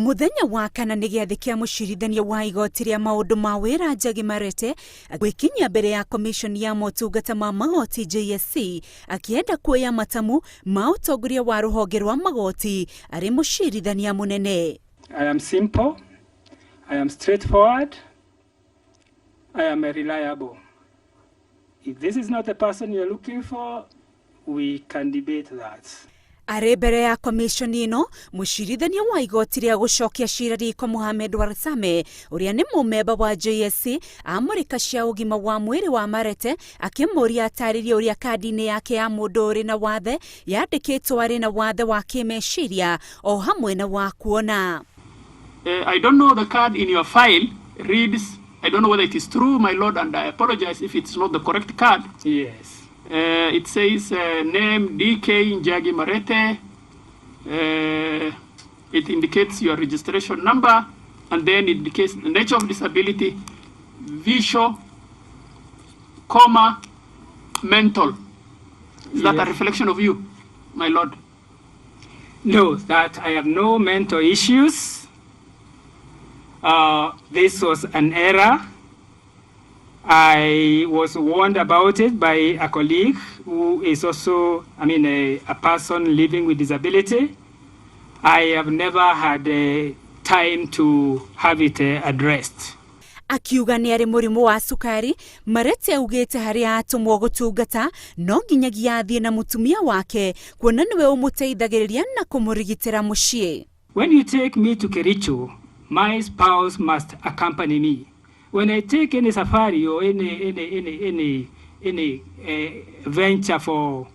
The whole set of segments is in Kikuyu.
Mũthenya wa kana nĩ gĩathĩ kĩa mũcirithania wa igoti rĩa maũndũ ma wĩra Njagi Marete gwĩkinyia mbere ya komishoni ya motungata ma magoti JSC akĩenda kuoya matamu ma ũtongoria wa rũhonge rwa magoti arĩ mũcirithania mũnene. I am simple, I am straightforward, I am reliable. If this is not the person you're looking for, we can debate that. Arĩ mbere ya komishoni ĩno, mũcirithania wa igoti rĩa gũcokia cira riko Mohamed Warsame, ũrĩa nĩ mũmemba wa JSC, amũrĩka cia ũgima wa mwĩrĩ wa Marete akĩmũria atarĩrie ũrĩa kandi-inĩ yake ya mũndũ ũrĩ na wathe yandĩkĩtwo arĩ na wathe wa kĩmeciria o hamwe na wa kuona. I don't know, the card in your file reads, I don't know whether it is true, my lord, and I apologize if it's not the correct card. Yes. It says name DK Njagi Marete. It indicates your registration number, and then it indicates the nature of disability, visual, comma, mental. Is that a Yes. reflection of you, my lord? No, that I have no mental issues. This was an error. I was warned about it by a colleague who is also, I mean, a person living with disability. I have never had time to have it addressed. Akiuga nĩ arĩ mũrimũ wa cukari. Marete augĩte harĩa atũmwo gũtungata no nginyagia athiĩ na mũtumia wake kuona nĩwe ũmũteithagĩrĩria na kũmũrigitĩra mũciĩ. When you take me to Kericho, my spouse must accompany me. When I take any safari or any venture for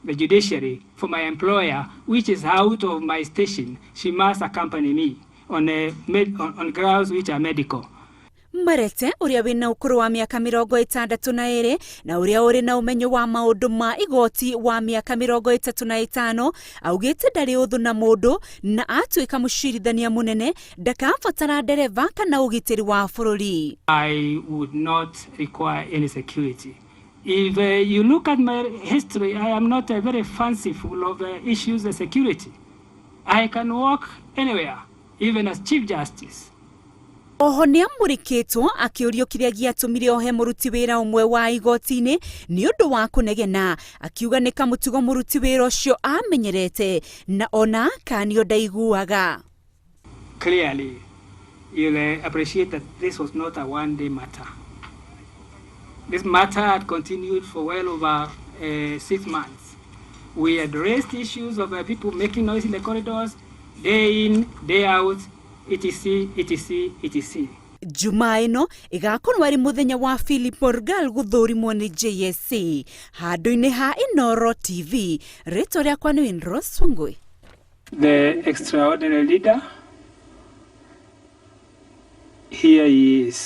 the judiciary, for my employer, which is out of my station, she must accompany me on grounds which are medical. Marete, ũrĩa wĩna ũkũrũ wa mĩaka 62 na ũrĩa ũrĩ na ũmenyo wa maũndũ ma igoti wa mĩaka 35, augĩte ndarĩ ũthũ na mũndũ na atuĩka mũcirithania mũnene ndakabatara ndereba kana ũgitĩri wa bũrũri. I would not require any security. If you look at my history, I am not very fanciful of issues of security. I can walk anywhere, even as Chief Justice. Oho nĩ amũrĩkĩtwo akĩũrio kĩrĩa gĩatũmire ohe mũruti wĩra ũmwe wa igoti-inĩ nĩ ũndũ wa kũnegena, akiuga nĩ kamũtugo mũruti wĩra ũcio amenyerete na ona akanio ndaiguaga. Clearly, you'll appreciate that this was not a one-day matter. This matter had continued for well over 6 months. We had raised issues of people making noise in the corridors, day in, day out, etc., etc., etc. Jumaa ĩno ĩgakorwo arĩ mũthenya wa Philip Morgal gũthũrimwo nĩ JSC. Handũ-inĩ ha Inoro TV, rĩtwa rĩakwa nĩ Winrose Wangui. The extraordinary leader, here he is.